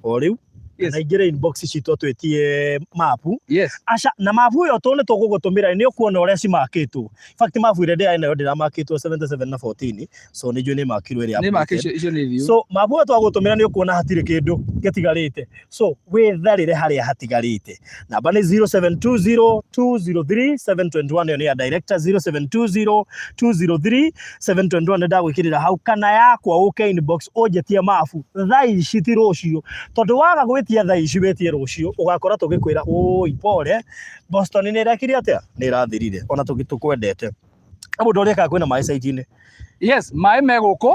o rĩu na aingĩre inbox citũ atwĩtie mapu. Aca, na mapu ĩyo tũ nĩ tũgũgũtũmĩra, nĩ ũkuona ũrĩa cimakĩtwo. In fact, mapu ĩrĩa ndĩrarĩ nayo ndĩramakĩtwo 77 na 14, so nĩ njũĩ nĩ makirwo ĩrĩa Nĩ make updated. Icio nĩ thiũ. So mapu ĩyo twagũtũmĩra nĩ ũkuona hatirĩ kĩndũ gĩtigarĩte, so wĩtharĩre harĩa hatigarĩte. Namba nĩ 0720203721, ĩyo nĩ ya director, 0720203721. Nĩ ndagwĩkĩrĩra hau, kana yakwa, ũke inbox ũnjĩtie mabu thaa ici, ti rũciũ, tondũ waga gwĩtia thaa ici wĩtie rũciũ, ũgakora tũgĩkwĩra, "Ũi pole, Boston nĩ ĩrekire atĩa? Nĩ ĩrathirire." Ona tũkwendete mũndũ ũrĩa ekaga kwĩna maĩ site-inĩ. Yes, maĩ me gũkũ.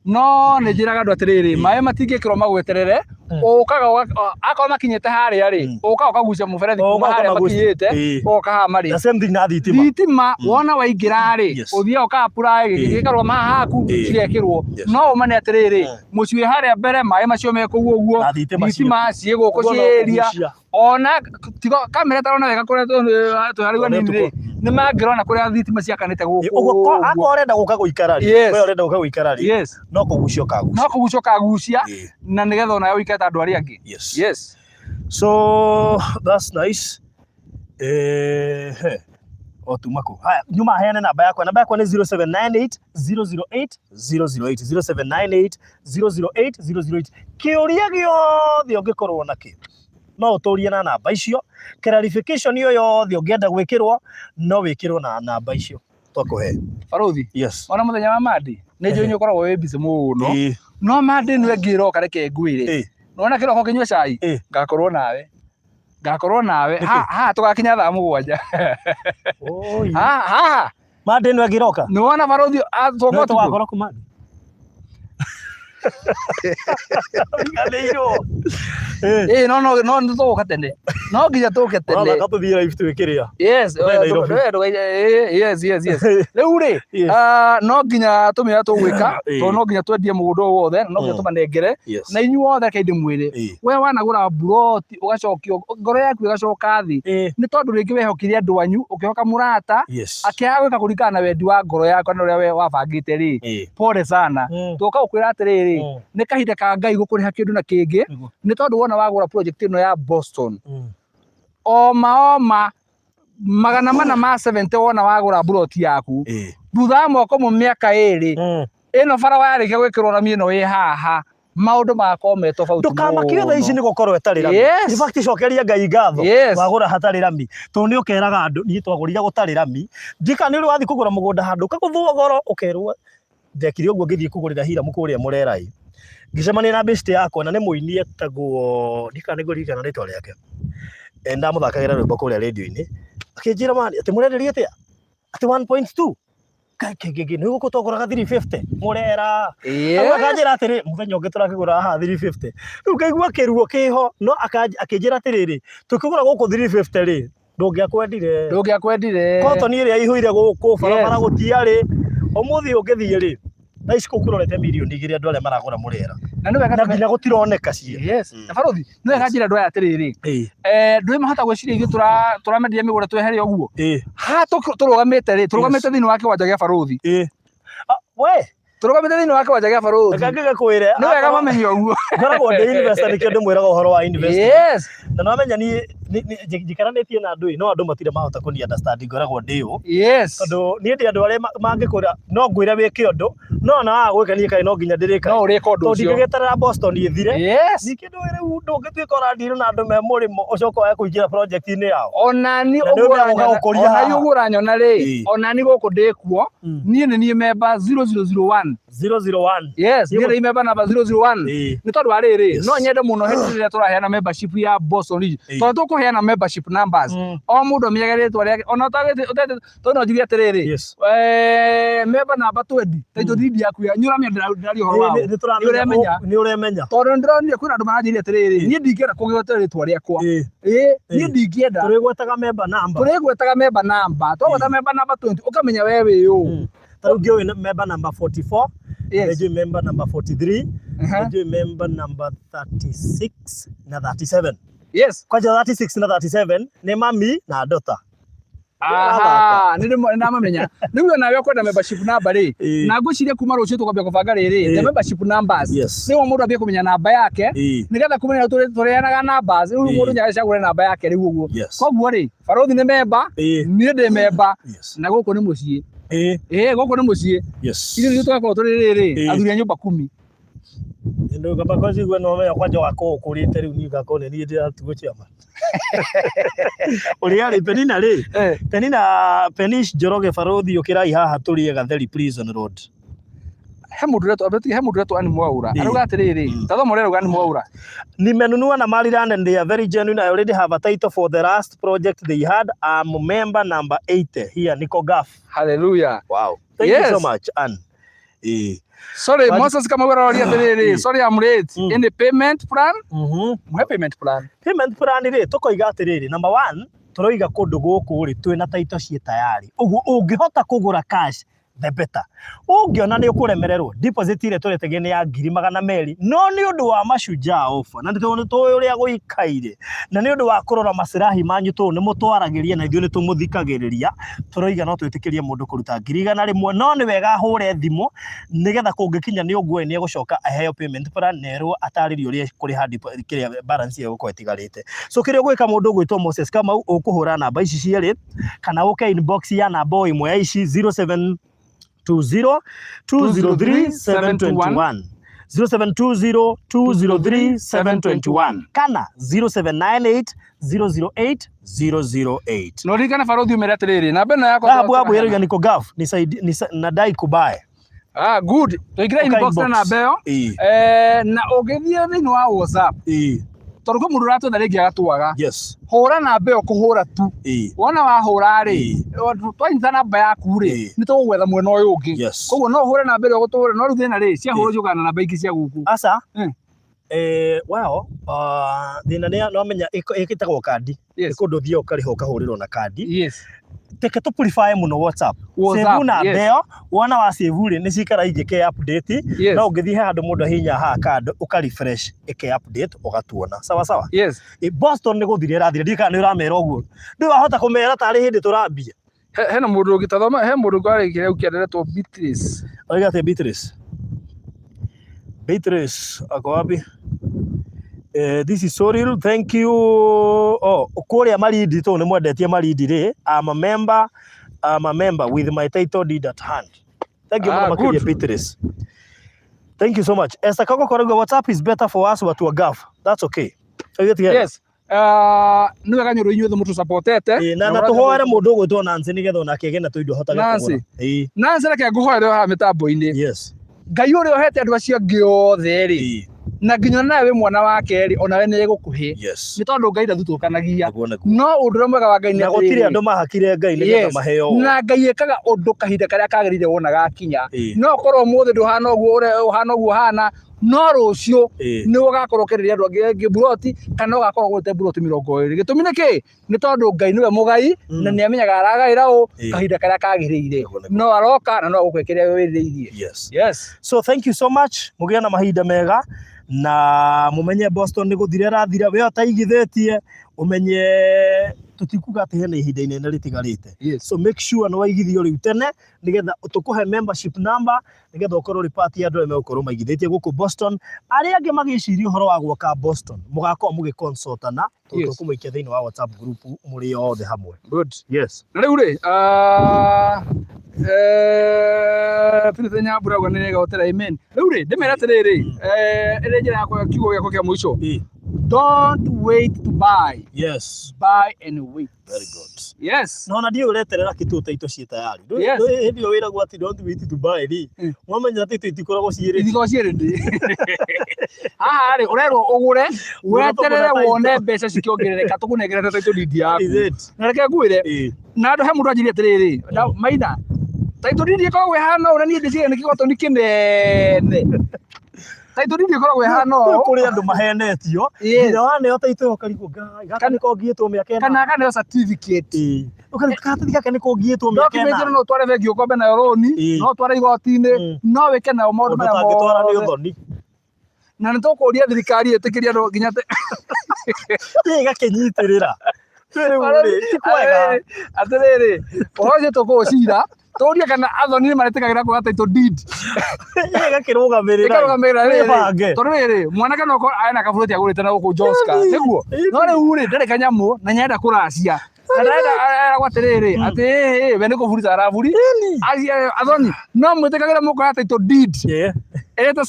No nĩ njĩraga andũ atĩrĩrĩ, maĩ matingĩkĩrwo magweterere. Ũkaga akorwo makinyĩte harĩa rĩ, ũkaga ũkagucia mũberethi kuma Ũgoka harĩa ũkamagucia. makinyĩte, ũgoka haha marĩ. The same thing na thitima. Thitima, wona waingĩra rĩ, ũthiaga ũka apply, gĩkarũgama haha haku, cigekĩrwo. No ũma nĩ atĩrĩrĩ, mũciĩ wĩ harĩa mbere, maĩ macio me kũu ũguo, Na thitima ciĩ thitima ciĩ gũkũ, Ũguo no ciĩ area. kũgucia. Ona tiga kamera ĩtarona wega kũrĩa twĩ Ona nini rĩ, ũtukũ. nĩ mangĩrona kũrĩa thitima ciakanĩte gũkũ Ũguo ũguo. akorwo ũrenda gũka gũikara rĩ, we ũrenda gũka gũikara rĩ, no kũgucia ũkagucia. No kũgucia ũkagucia, na nĩgetha onawe ũikare ta andũ arĩa angĩ. So that's nice. He. O tuma kũ. Haya, nyuma heane namba yakwa. Namba yakwa nĩ 0798 008 008, 0798 008 008. Kĩũria gĩothe ũngĩkorwo nakĩo no ũtũrie na namba icio. Clarification ĩyo yothe ũngĩenda gwĩkĩrwo no wĩkĩrwo na namba icio twakũhe. Barũthi, ona mũthenya wa Monday nĩ njũĩ nĩ ũkoragwo wĩ busy mũno, no Monday nĩ ĩngĩ ĩroka, reke ngwĩre. Nĩwona kĩroko ũkĩnyua cai, ngakorwo nawe, ngakorwo nawe Nĩkĩ? Haha tũgakinya thaa 7. Oi. Haha. Monday ĩno ĩngĩ ĩroka. Nĩwona barũthi atũka No ũtukũ. tũgakorwo kũ Monday? Riganĩirwo. Ĩĩ, no no tũgũka tene, no nginya tũke tene. Ũrathaka tũthiĩ live twĩkĩrĩa. Yes. Tũthiĩ Nairobi. Yes. Rĩu rĩ, no nginya tũmenya tũgwĩka, tondũ no nginya twendie mũgũnda ũyũ wothe, na no nginya tũmanengere. Na inyuĩ othe, reke ndĩmwĩre, we wanagũra mburoti ũgacokio ngoro yaku ĩgacoka thĩ, nĩ tondũ rĩngĩ wehokire andũ anyu, ũkĩhoka mũrata, akĩaga gwĩka kũringana na wendi wa ngoro yaku na ũrĩa we wabangĩte rĩ, pole sana. Tũka gũkwĩra atĩrĩrĩ, nĩ kahinda ka Ngai gũkũrĩha kĩndũ na kĩngĩ, nĩ tondũ wona wagũra project ĩno ya Boston, oma oma 470 wona wagũra mburoti yaku, thutha wa mwaka ũmwe, mĩaka 2, ĩno bara warĩkia gwĩkĩrwo rami ĩno ĩ haha, maũndũ magakorwo me tofauti Ndũkamakio thaa ici mũno. nĩ gũkorwo ĩtarĩ rami. In fact, cokeria Ngai ngatho wagũra hatarĩ rami, tondũ nĩ ũkeraga andũ, "Niĩ twagũrire gũtarĩ rami." Ndika nĩ ũrĩ wathiĩ kũgũra mũgũnda handũ ũkagũthwo goro, ũkerwo. Ndekire ũguo ngĩthiĩ kũgũrĩra Hiram kũrĩa Mũrerai, ngĩcemania na best yakwa, na nĩ mũini etagwo, ndika nĩ ngũririkana rĩtwa rĩake. Ndamũthakagĩra rwĩmbo kũrĩa rĩndiũ-inĩ, akĩnjĩra, "Man, atĩ mũrenderio atĩa atĩ 1.2 kĩngĩ nĩ gũkũ twagũraga 350 Mũrera?" Rĩu akanjĩra atĩrĩ, "Mũthenya ũngĩ tũrakĩgũra haha 350." Rĩu ngaigua kĩruo kĩho, no akĩnjĩra atĩrĩrĩ, "Tũkĩgũra gũkũ 350 rĩ, ndũngĩakwendire." Ndũngĩakwendire. Kotoni ĩrĩa ĩihũire gũkũ barabara gũtiarĩ. Ũmũthĩ ũngĩthiĩ rĩ, thaa ici kũu kũrorete 2 mirioni andũ arĩa maragũra Mũrera, Na nĩ wega na nginya gũtironeka cia. Yes. Na barũthi, nĩ wega njĩra andũ aya atĩrĩrĩ, ndũĩ mahota gwĩciria ithuĩ tũramenderia mĩgũnda twehere ũguo. Haha tũrũgamĩte rĩ, tũrũgamĩte thĩinĩ wa kĩwanja gĩa barũthi. Ah, we. Tũrũgamĩte thĩinĩ wa kĩwanja gĩa barũthi. Reke ngĩkwĩre. Nĩ wega mamenye ũguo. Ngoragwo ndĩ investor, nĩkĩo ndĩmwĩraga ũhoro wa investment. Na nĩwamenya niĩ njikaranĩtie na andũ ĩ, no andũ matirĩ mahota kũni understand ngoragwo ndĩ ũ. Tondũ niĩ ndĩ andũ arĩa mangĩkwĩra no ngwĩre wĩke ũndũ, no ona waga gwĩka, niĩ kaĩ no nginya ndĩrĩka. No ũrĩka ũndũ Tondũ ũcio. ndingĩgĩeterera Boston ĩthire. Ningĩ ndũĩ rĩu ndũngĩtuĩka ũrandirwo na andũ me mũrĩmo, ũcoke wage kũingĩra project-inĩ yao. Onani Na nĩ ũguo ũndũ wa gũka ũranyona, gũkũria ona haha. ũguo ũranyona rĩ, onani gũkũ ndĩ kuo, niĩ nĩ niĩ member 0001. 001. Yes, niĩ nĩ member number 001. Nĩ tondũ wa rĩrĩ, no nyende mũno hĩndĩ ĩrĩa tũraheana membership ya Boston Ridge, tondũ tũkũheana membership numbers, o mũndũ amenyage rĩtwa rĩake, ona ũtagĩte, tondũ no njuge atĩrĩrĩ, member number 20, title deed yaku ya nĩ ũramenya ndĩraria ũhoro wa Nĩ nĩ ũramenya. Nĩ ũremenya. Tondũ nĩ ndĩronire kwĩna andũ maranjĩrire atĩrĩrĩ, "Niĩ ndingĩenda kũgweta rĩtwa rĩakwa." Ĩĩ, niĩ ndingĩenda. Tũrĩgwetaga member number. Tũrĩgwetaga member number. Twagweta member number 20, ũkamenya we wĩ ũ. Ta rĩu ngĩũĩ member number 44, nĩ njũĩ member number 43, nĩ njũĩ member number 36 na 37. Kwanja 36 na 37 nĩ mami na ndota. Aha, nĩ ndamamenya. Rĩu nawe ũkwenda membership number rĩ, na ngwĩciria kuma rũciũ tũkwambia kũbanga rĩrĩ, the membership numbers. Nĩguo mũndũ ambie kũmenya namba yake, nĩgetha kumenya tũrĩheanaga numbers, rĩu mũndũ nĩ agĩcagũre namba yake rĩu ũguo. Koguo rĩ, barothi nĩ member, niĩ ndĩ member, na gũkũ nĩ mũciĩ. Ĩĩ, gũkũ nĩ mũciĩ. Ithuĩ nithuĩ tũgakorwo tũrĩ rĩrĩ, athuri a nyũmba kumi. Ndũgamba kwajigua no menya kwanja wakwa ũkũrĩte rĩu niĩ ngakorwo nĩ niĩ ndĩratigwo chairman. Ũrĩa rĩ Penina rĩ Penina Penish Njoroge Barothi ũkĩrai haha tũrĩe Gatheri Prison Road. He mũndũ ũretwo he mũndũ ũretwo Ann Mwaura. Arauga atĩrĩrĩ, ta thoma ũrĩa arauga Ann Mwaura. Nimenunua na Maryland and they are very genuine. I already have a title for the last project they had. I'm member number 80 here, Niko Gulf. Hallelujah. Wow. Thank you so much, Ann. Ĩĩ. Sorry, Moses Kamau aroria atĩrĩrĩ, sorry I'm late. Any payment plan? Mũhe payment plan. Payment plan rĩ, tũkoiga atĩrĩrĩ, number one, tũroiga kũndũ gũkũ rĩ, twĩna title ciĩ tayari. Ũguo ũngĩhota kũgũra cash, the better. Ũngĩona nĩ ũkũremererwo, deposit ĩrĩa tũretagia nĩ ya 200,000, no nĩ ũndũ wa Mashujaa offer, na nĩ tũĩ ũrĩa gũikaire, na nĩ ũndũ wa kũrora maslahi manyu tondũ nĩ mũtwaragĩria na ithuĩ nĩ tũmũthikagĩrĩria, tũroiga no twĩtĩkĩrie mũndũ kũruta 100,000, no nĩ wega ahũre thimũ nĩgetha kũngĩkinya nĩ ũguo nĩ egũcoka aheo payment plan na erwo atarĩrio ũrĩa kũrĩha kĩrĩa balance ĩyo ĩgũkorwo ĩtigarĩte. So kĩrĩa ũgwĩka mũndũ ũgwĩtwo Moses Kamau, ũkũhũra namba ici cierĩ kana ũke inbox ya namba o ĩmwe ya ici 0720 203 721 0720 203 721 kana 0798 008 008. Na ũririkane barothi ũmere atĩrĩrĩ, namba ĩno yakwa Rahabu Abu Yeruga niko Gulf nisaidi nadai kubae. Ah, good. Tũingĩre inbox na namba ĩyo. Na ũngĩthiĩ thĩinĩ wa WhatsApp. Tondũ kwĩ mũndũ ũratwetha rĩngĩ agatwaga. Hũra namba ĩyo kũhũra tu. Wona wahũra rĩ, twanyita namba yaku rĩ, nĩ tũgũgwetha mwena ũyũ ũngĩ. Koguo no ũhũre namba ĩrĩa ũgũtũhũra, no rĩu thĩna rĩ, ciahũrwo ciũkaga na namba ingĩ cia gũkũ. Aca. Well, thĩna nĩ no menya ĩtagwo kandi. Nĩ kũndũ ũthiaga ũkarĩha ũkahũrĩrwo na kandi. Reke tũ prefer mũno WhatsApp. Save namba ĩyo, wona wa save rĩ, nĩ cikara ingĩke update. No ũngĩthiĩ he handũ mũndũ ahihinya haha kando, ũka refresh ĩke update ũgatuona. Sawa sawa? Boston nĩ gũthira ĩrathira, ndiũĩ kana nĩ ũramera ũguo. Ndũĩ wahota kũmera tarĩ hĩndĩ tũrambia. Hena mũndũ ũngĩ ta thoma, he mũndũ ũngĩ warĩkia kĩenderetwo Beatrice. Oiga atĩa Beatrice? Beatrice ako wapi? This is so real. Thank you. Oh, kũrĩa Malindi tondũ nĩ mwendetie Malindi rĩ, I'm a member, I'm a member with my title deed at hand. Thank you mũno makĩria Beatrice. Thank you so much. Esther Kagoko arauga WhatsApp is better for us watu wa Gulf. That's okay. Yes. Nĩ wega nĩ ũndũ inyuothe mũtũsupportete. Na tũhoere mũndũ ũgwĩtwo Nancy nĩgetha onake agĩe na tũindo ahotage kũgũra. Nancy reke ngũhoere haha mĩtambo-inĩ. Ngai ũrĩa ũhete andũ acio angĩ othe rĩ, na nginya nawe wĩ mwana wake rĩ, onawe nĩ egũkũhe. Nĩ tondũ Ngai ndathutũkanagia. No ũndũ ũrĩa mwega wa Ngai nĩ Na gũtirĩ andũ mahakire Ngai nĩgetha maheo. Na Ngai ĩkaga ũndũ kahinda karĩa kagĩrĩire wona gakinya. No ũkorwo ũmũthĩ ndũhana ũguo ũrĩa ũhana ũguo ũhana, no rũciũ nĩ ũgakorwo ũkĩenderia andũ angĩ mburoti kana ũgakorwo ũgũrĩte mburoti 20. Gĩtũmi nĩ kĩ? Nĩ tondũ Ngai nĩwe mũgai na nĩ amenyaga aragaĩra ũ kahinda karĩa kagĩrĩire. No aroka na no agũkũhe kĩrĩa wĩrirĩirie. Yes. So thank you so much. Mũgĩe na mahinda mega na mũmenye Boston nĩ gũthira ĩrathira. We ũtaigithĩtie ũmenye tũtikuga atĩ hena ihinda inene rĩtigarĩte. So make sure nĩ waigithio rĩu tene nĩgetha tũkũhe membership number nĩgetha ũkorwo ũrĩ part ya andũ arĩa megũkorwo maigithĩtie gũkũ Boston. Arĩa angĩ magĩciria ũhoro wa gwaka Boston, mũgakorwo mũgĩconsultana tondũ tũkũmũikia thĩinĩ wa WhatsApp group mũrĩ othe hamwe. Good. Yes. Na rĩu rĩ, Purity Nyambura auga nĩ egotera amen. Rĩu rĩ, ndĩmere atĩrĩrĩ, ĩrĩ njĩra yakwa kiugo gĩakwa kĩa mũico. Don't wait to buy. Buy and wait. Very good. Yes. No na ndiũ ũreterera kĩtũ ta ito ciĩ tayari. Hĩndĩ ĩyo wĩragwo atĩ don't wait to buy rĩ. Wamenya atĩ ito itikoragwo ciĩ ready. Itikoragwo ciĩ ready. Haha rĩ, ũrerwo ũgũre, weterere wone mbeca cikĩongerereka tũkũnengerete title deed yaku. Na reke ngwĩre, na andũ he mũndũ anjĩrire atĩrĩrĩ, Maina, title deed ĩkoragwo ĩhana ũũ na niĩ ndĩciria nĩ kĩgotoni kĩnene. Title deed ĩkoragwo ĩhana ũũ. Kũrĩ andũ mahenetio nginya waneo title ũkarigwo ngai gaka nĩko ngiĩtwo mĩaka ĩna. Kana akaneo certificate. Ũkarigwo karatathi gaka nĩko ngiĩtwo mĩaka Document ĩna. ĩno no ũtware bengi ũkombe nayo rũni, no ũtware igoti-inĩ, no wĩke nayo maũndũ Ũndũ marĩa ũtangĩtwara nĩ mothe. ũthoni. Na nĩ tũkũria thirikari ĩtĩkĩrie andũ nginya Ĩgakĩnyitĩrĩra. Rĩu rĩ, ti kwega. Atĩrĩrĩ, ũhoro ũcio tũkũũcira, tũrie kana athoni nĩ marĩtĩkagĩra kuoya title deed. Ĩgakĩrũgamĩrĩra. Ĩkarũgamĩrĩra rĩrĩ. Wĩbange. Tondũ rĩrĩ, mwanake no akorwo ena kaburoti agũrĩte na gũkũ Joska, nĩguo? No rĩu rĩ, ndarĩ kanyamũ na nĩarenda kũracia. Na ndarenda eragwo atĩrĩrĩ, atĩ ĩĩ we nĩ kũburita araburi. Athoni, no mwĩtĩkagĩra mũkoya title deed. Ĩrĩ ta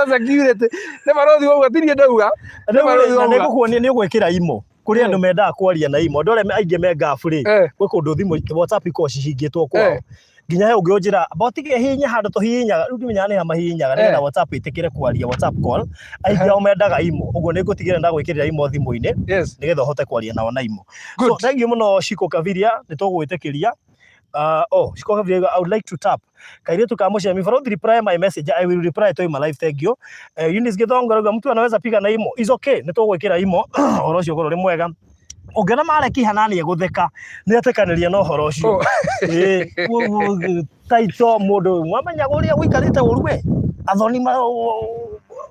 security. Nĩ barothi wauga, ti niĩ ndauga. Nĩ barothi Na wauga. nĩngũkuonia nĩ ũgwĩkĩra imo kũrĩ andũ mendaga kwaria na imo andũ arĩa aingĩ me ngabu rĩ gwĩ kũndũ thimũ WhatsApp ikoragwo cihingĩtwo kwao nginya he ũngĩ ũnjĩra botige hihinya handũ tũhihinyaga rĩu ndimenyaga nĩ ha mahihinyaga nĩgetha WhatsApp ĩtĩkĩre kwaria WhatsApp call aingĩ ao mendaga imo ũguo nĩ ngũtigĩrĩra ndagwĩkĩrĩra imo thimũ-inĩ nĩgetha ũhote kwaria nao na imo. So thank you mũno Shiko Kaviria nĩ tũgũgwĩtĩkĩria. Oh, Shiko Kaviria, I would like to tap kairitu ka mucemi Farodhi, reply my message, I will reply to my life, thank you. Eunice Githongo arauga mtu anaweza piga na imo, is okay, nĩ tũgwĩkĩra imo ũhoro ũcio ũkorwo ũrĩ mwega. Ũngĩona Mareki Hanani egũtheka nĩ etĩkanĩria na ũhoro ũcio. Ĩĩ, koguo taito mũndũ mwamenyaga ũrĩa ũikarĩte ũru we athoni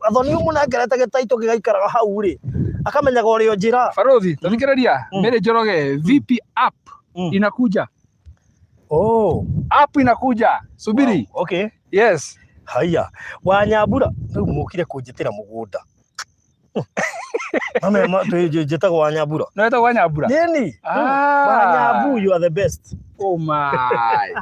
athoni ũmũnengerete gĩtaito gĩgaikaraga hau rĩ akamenyaga ũrĩa njĩra. Barothi, tathikĩrĩria, Mary Njoroge, VP app inakuja. Oh. App inakuja. Subiri. Wow. Okay. Yes. Haya. Wanyambura, rĩu mũkire kũnjĩtĩra mũgũnda. Mame ma njĩtagwo Wanyambura. No wetagwo Wanyambura? Nini? Ah. Wanyambu, you are the best. Oh my.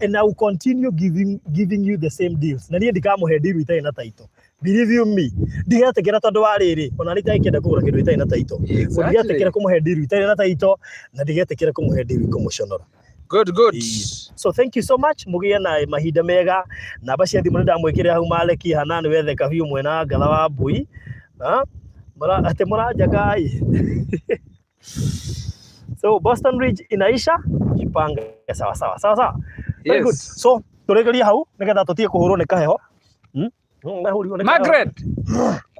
And I will continue giving you the same deals. Na niĩ ndikamũhe deal itarĩ na title. Believe you me. Ndigetĩkĩra tondũ wa rĩrĩ, ona niĩ itakĩenda kũgũra kĩndũ itarĩ na title. Ndigetĩkĩra kũmũhe deal itarĩ na title na ndigetĩkĩra kũmũhe deal ikũmũconora. Good, good. So thank you so much. Mũgĩe na mahinda mega. Namba cia thimũ nĩndamwĩkĩrĩra hau Maleki Hanani wetheka biũ mwena wa Ngatha wa Mbui. Atĩ mũranjaga ĩ. So Boston Ridge inaisha, jipange sawa sawa. Sawa sawa. Very good. So tũrĩkĩrie hau nĩgetha tũtige kũhũrwo nĩ kaheho. Ndahũrirwo nĩ kaheho. Margaret,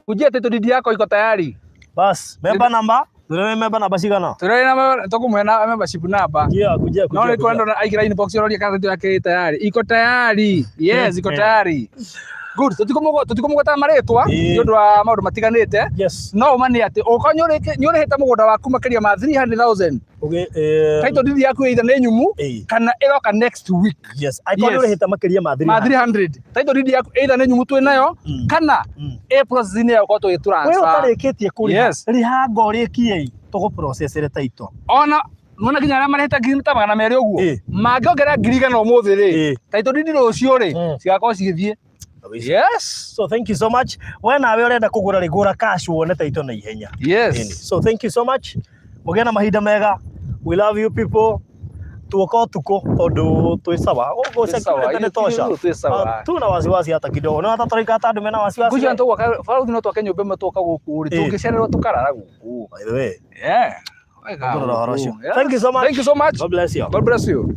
kujia title deed yako iko tayari. Bas, member number, tũrĩ member number cigana? Tũrĩ na tũkũmũhe na membership number. Kujia, kujia, No kujia. nĩ kwenda aingĩra inbox ũroria kana title yake ĩ tayari. Iko tayari. Yes, iko tayari. Good. Tũtikũmũgweta marĩtwa nĩ ũndũ wa maũndũ matiganĩte. Yes. No ũma nĩ atĩ ũngĩkorwo nĩ ũrĩhĩte mũgũnda waku makĩria ma 300,000. Okay, Title deed yaku either nĩ nyumu kana ĩroka next week. Yes, angĩkorwo nĩ ũrĩhĩte makĩria ma 300. Ma 300. Title deed yaku either nĩ nyumu twĩ nayo kana ĩ process-inĩ ya gũkorwo tũgĩ transfer. Wewe ũtarĩkĩtie kũrĩha, rĩha ngo ũrĩkie tũgũ process-ere title. Ona nona nginya arĩa marĩhĩte ngiri ta 200 ũguo mangĩongerera 100,000 ũmũthĩ rĩ, title deed rũciũ rĩ cigakorwo cigĩthiĩ. Yes. So thank you so much. We nawe ũrenda kũgũra rĩ, gũra cash wone title na ihenya. Yes. So thank you so much. Mũgĩe na mahinda mega. We love you people. Tuoka ũtukũ tondũ twĩ sawa. Ũguo security nĩ tosha. Twĩ sawa. Tuna wasiwasi hata kidogo. No hata tũraikara ta andũ mena wasiwasi. Ngwĩciria tũgwaka barothi no twake nyũmba ĩmwe twoka gũkũ rĩ, tũngĩcererwo tũkarara gũkũ. By the way. Yeah. Thank you so much. Thank you so much. God bless you. God bless you.